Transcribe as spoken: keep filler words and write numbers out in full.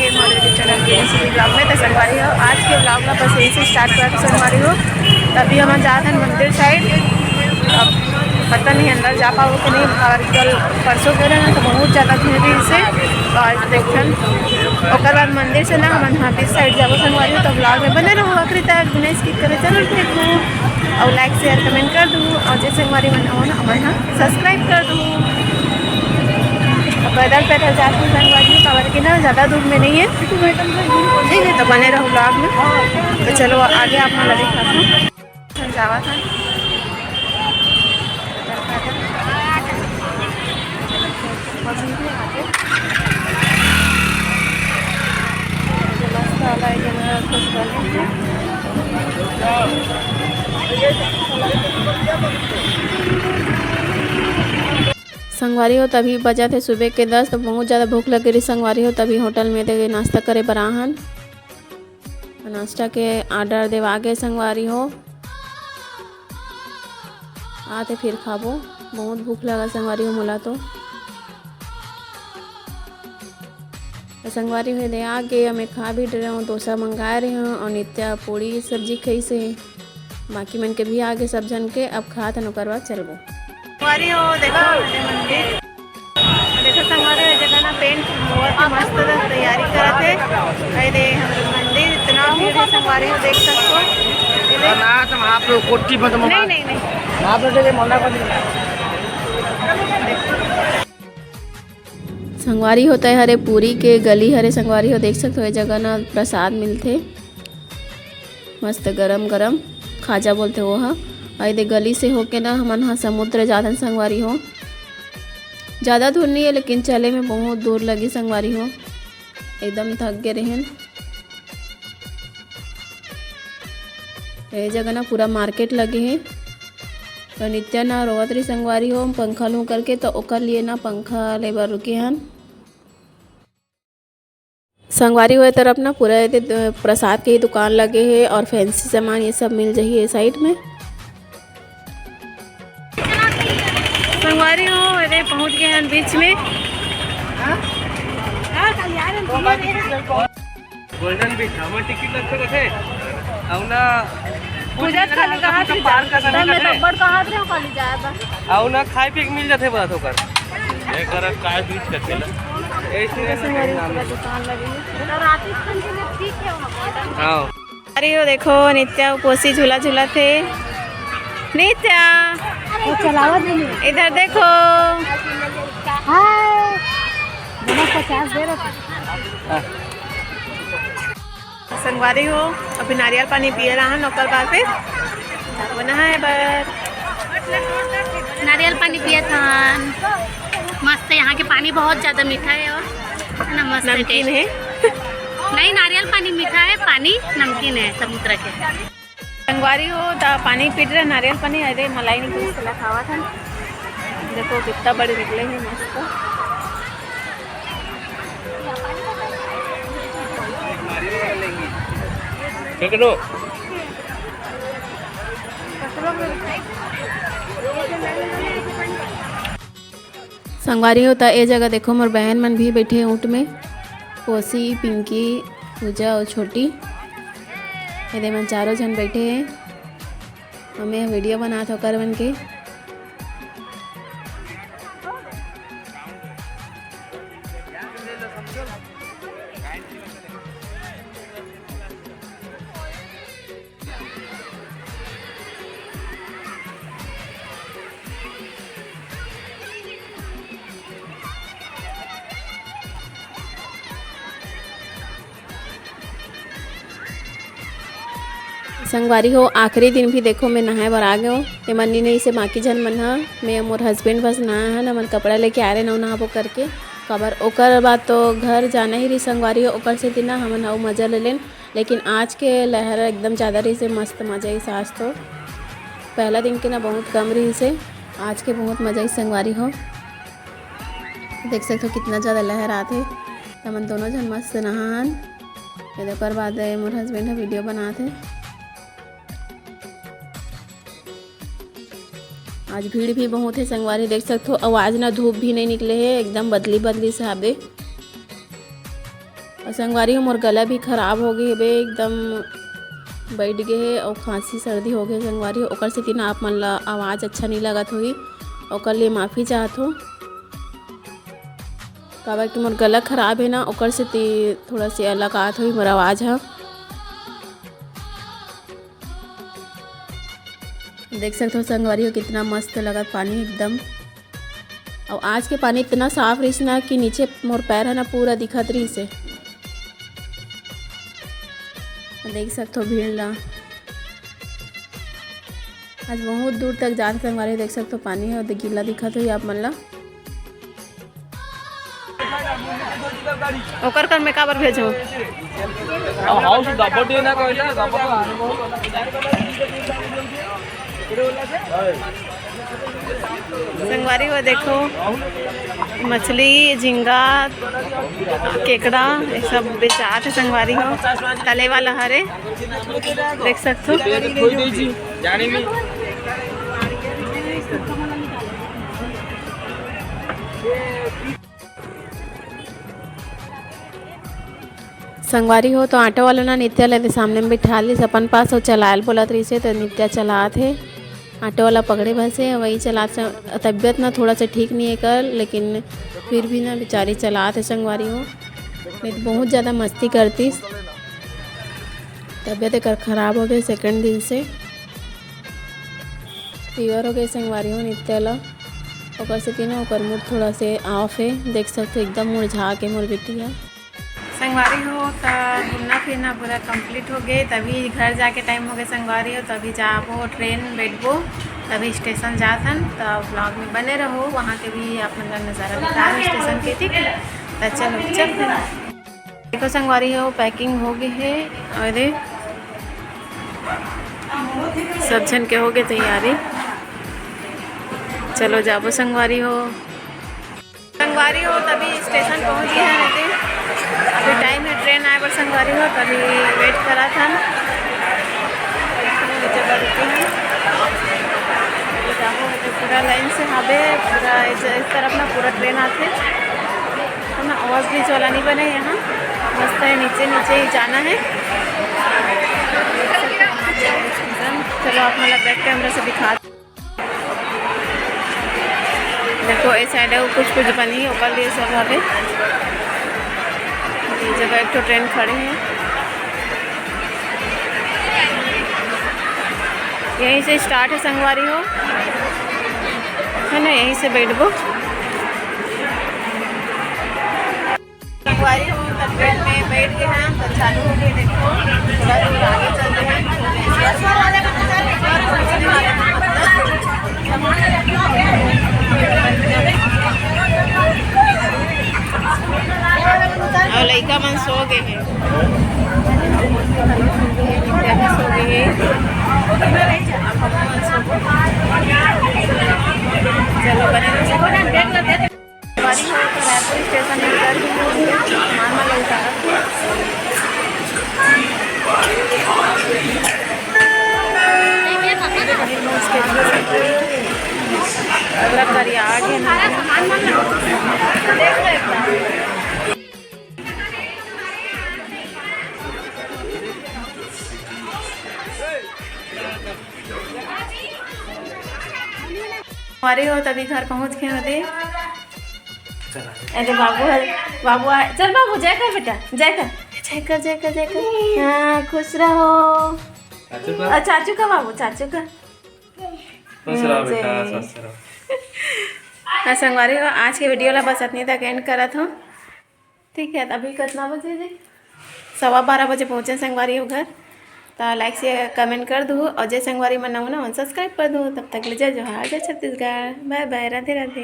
हमारे YouTube channel के इसी vlog में। तो संगवारी हो, आज के vlog ला बस यहीं से start करत हन संगवारी हो। तभी हम जात हन मंदिर side। अब पता नहीं अंदर जा पाबो कि नहीं, काबर कल परसों गे रहेन तो बहुत ज्यादा भीड़ रहिस हे। तो आज देखथन, ओकर बाद मंदिर से ना हमन हाथी side जाबो संगवारी हो। तो vlog में बने रहो आखिरी तक, बिना skip करे जरूर देखो, और like share comment कर दू, और जैसे संगवारी मन हो ना, हमन हा subscribe कर दू। अब पैदल पैदल जात हन संगवारी हो, काबर कि ना ज्यादा दूर में नहीं है। ठीक है, तो बने रहो vlog में। तो चलो आगे आप मन ला दिखात हन। हम जावत हन। संगवारी हो, तभी बजत हे सुबह के दस, तो बहुत ज्यादा भूख लगे रही संगवारी हो, तभी होटल में दे नाश्ता करे बर आहन। नाश्ता के order देवा गे संगवारी हो, आते फिर खाबो। बहुत भूख लगा संगवारी हो मोला तो। तो संगवारी हो, दे आगे, मैं खा भी रहे हूँ, डोसा मंगाए रहे हूँ और नित्या पूड़ी सब्जी खाई से। बाकी मन के भी आगे सब जन के, अब खात हन ओकर बाद चलबो। संगवारी हो, देखो मंदिर। देखो संगवारी, ये जगह ना paint होवत हे, मस्त तैयारी करत हे। अरे दे, हमर मंदिर इतना भीड़ हे संगवारी हो, देख सकते हो। ये देख। ना, तो वहाँ पे कोठी बंद नहीं, नहीं, नहीं। वहाँ पे चले, मोला को नहीं। संगवारी हो, ते हरे पूरी के गली हरे संगवारी हो, देख सकते हो, ये जगह ना प्रसाद मिलथे। मस्त गरम गरम खाजा बोलथे वो ह। अउ एदे गली से होके ना हमन ह समुद्र जाथन संगवारी हो। जादा दूर नइ हे, लेकिन चले में बहुत दूर लगी संगवारी हो, एकदम थक गे रहेन। ए जगह ना पूरा market लगे हे। तो नित्या ना रोवत रही संगवारी हो, पंखा लूँ करके, तो ओकर लिए ना पंखा लेबर रुके हन। संगवारी हो, ए तरफ ना पूरा एदे द-, प्रसाद के ही दुकान लगे हे और fancy सामान ये सब मिल जाही ये side में। संगवारी हो, अरे पहुंच गए हैं बीच में। Golden Beach, हमर टिकट लगथे कथे। अउ ना पूजा खाली कहा थे, पार का समय तो मैं कथे। बड़ कहा थे खाली जाए बस। अउ ना खाए पिए के मिल जाथे बस ओकर। ये करत काय बीच कथे ला। ऐसे ऐसे नाम है। दुकान लगे हैं। नवरात्रि के दिन के लिए ठीक है वहाँ पर। हाँ। अरे वो देखो नित्या अउ पोसी झूला झूलत हे। नित्या, वो चलावा दे। इधर देखो। हाय। बिना पचास दे रहा। हाँ। संगवारी हो, अभी नारियल पानी पिए ला हन, ओकर बाद फिर जाबो नहाए बर। नारियल पानी पिए थन। मस्त, यहाँ के पानी बहुत ज्यादा मीठा है और है ना, मस्त है नमकीन taste। है। नहीं, नारियल पानी मीठा है, पानी नमकीन है समुद्र के। संगवारी हो, त पानी पीत रहे, नारियल पानी, अरे मलाई निकले, चला खावा था। देखो कितना बड़े निकले हैं, मस्त। संगवारी हो, त ए जगह देखो, मोर बहन मन भी बैठे हे ऊँट में। कोसी, पिंकी, पूजा अउ छोटी, एदे मन चारों झन बैठे हे। अउ मैं video बनात हों ओकर मन के। संगवारी हो, आखिरी दिन भी देखो, मैं नहाए बर आ गयो। एमन नी नहाइसे बाकी झन मन ह, मैं अउ मोर husband बस नहाए हन। हमन कपड़ा लेके आए रहे, नहाबो करके, काबर ओकर बाद तो घर जाना ही रही संगवारी हो, ओकर सेती ना हमन अउ मजा ले लेन। लेकिन आज के लहर एकदम ज्यादा रहिसे, मस्त मजा आइस आज तो। पहला दिन के ना बहुत कम रहिसे, आज के बहुत मजा आइस संगवारी हो। देख सकथो कितना ज्यादा लहर आथे। त हमन दोनों झन मस्त नहान। फिर ओकर बाद मोर husband ह video बनात हे। आज भीड़ भी बहुत हे संगवारी, देख सकथो। अउ आज ना धूप भी नहीं निकले हे, एकदम बदली बदली से हाबे। अउ संगवारी हो, मोर गला भी खराब हो गे हवे, एकदम बैठ गे हे अउ खांसी सर्दी हो गे संगवारी हो। ओकर सेती ना आप मन ला आवाज़ अच्छा नहीं लगत होही, ओकर लिए माफ़ी चाहत हो। काबर कि मोर गला खराब हे ना, ओकर सेती थोड़ा से अलग आत होही मोर आवाज़ ह। देख सकत हो संगवारी हो, कितना मस्त लगत पानी एकदम। अउ आज के पानी इतना साफ रहिस ना कि नीचे मोर पैर ह ना पूरा दिखत रहिस हे। देख सकत हो भीड़ ला, आज बहुत दूर तक जात संगवारी हो। देख सकत हो पानी ह गीला दिखत होही आप मन ला। ओकर कर में काबर भेजो? अब हाउस गब्बर डे ना कहला, गब्बर तो आने बहुत। संगवारी हो देखो, मछली, झींगा, केकड़ा, ये सब बेचात हे संगवारी हो। तले वाला हरे, देख सकत हो। जाने में। संगवारी हो, तो ऑटो वाला ना नित्या ला एदे सामने में बिठा लिस अपन पास, अउ चलायल बोलत रहिसे, तो नित्या चलात हे। ऑटो वाला पकड़े बस हे, वही चलात स-, तबीयत ना थोड़ा सा ठीक नहीं हे कर, लेकिन फिर भी ना बेचारी चलात हे संगवारी हो, नहीं तो बहुत ज़्यादा मस्ती करतीस। तबीयत एकर खराब हो गई सेकंड दिन से, फीवर हो गई संगवारी हो नित्या ला, ओकर सेती ना ओकर मूड थोड़ा से ऑफ हे। देख सकते हो एकदम मुरझा के मोर बेटी ह। संगवारी हो, त घूमना फिरना पूरा कंप्लीट हो गए, तभी घर जाके टाइम हो गए संगवारी हो, तभी जाबो ट्रेन बैठबो, तभी स्टेशन जात हन। त ब्लॉग में बने रहो, वहाँ के भी आप मन ला नज़ारा दिखा रहे स्टेशन के, ठीक है। त चलो चलते हैं। देखो संगवारी हो, पैकिंग हो गई है, अउ ये सब झन के हो गए तैयारी। चलो जाबो संगवारी हो। संगवारी हो, तभी स्टेशन पहुंच गए हैं। अभी टाइम है ट्रेन आए बर संगवारी हो, तभी वेट करा था। जगह रुके हैं। पूरा लाइन से हावे, पूरा इस, इस तरफ ना पूरा ट्रेन आथे। है ना, ओवर ब्रिज वाला नहीं बने यहाँ, मस्त है, नीचे नीचे ही जाना है। चलो आप मतलब बैक कैमरा से दिखा। देखो, ए साइड है, वो कुछ कुछ बनी, ओकर लिए सब हवे। ये जगह एक ठो ट्रेन खड़े है, यहीं से स्टार्ट है संगवारी हो, है ना, यहीं से बैठबो। संगवारी हो, ट्रेन में बैठ गए हैं, तो चालू हो गए। देखो, थोड़ा दूर आगे चलते हैं। अउ लइका मन सो गए हैं, सो गए हैं। चलो, बने रहो। बारी हो तो रायपुर स्टेशन में उतर के हम लोग सामान वामान उतारा था। पूरा करिया आ गया ना। अरे हो, तभी घर पहुंच गए होते। अरे बाबू है, बाबू आ, चल बाबू, जय कर बेटा, जय कर, जय कर, जय कर, जय कर। हाँ, खुश रहो। चाचू का? अ, चाचू का बाबू, चाचू का। खुश रहो बेटा, जय। स्वस्थ रहो। हाँ, संगवारी हो, आज के वीडियो ला बस अतनी तक एंड करत हो। ठीक है, अभी कितना बजे जी? सवा बारह बजे पहुँचे संगवारी हो घर। तो लाइक से कमेंट कर दू, और जय संगवारी मन नवा नवा सब्सक्राइब कर दू। तब तक ले जय जोहार, जय छत्तीसगढ़, बाय बाय, राधे राधे।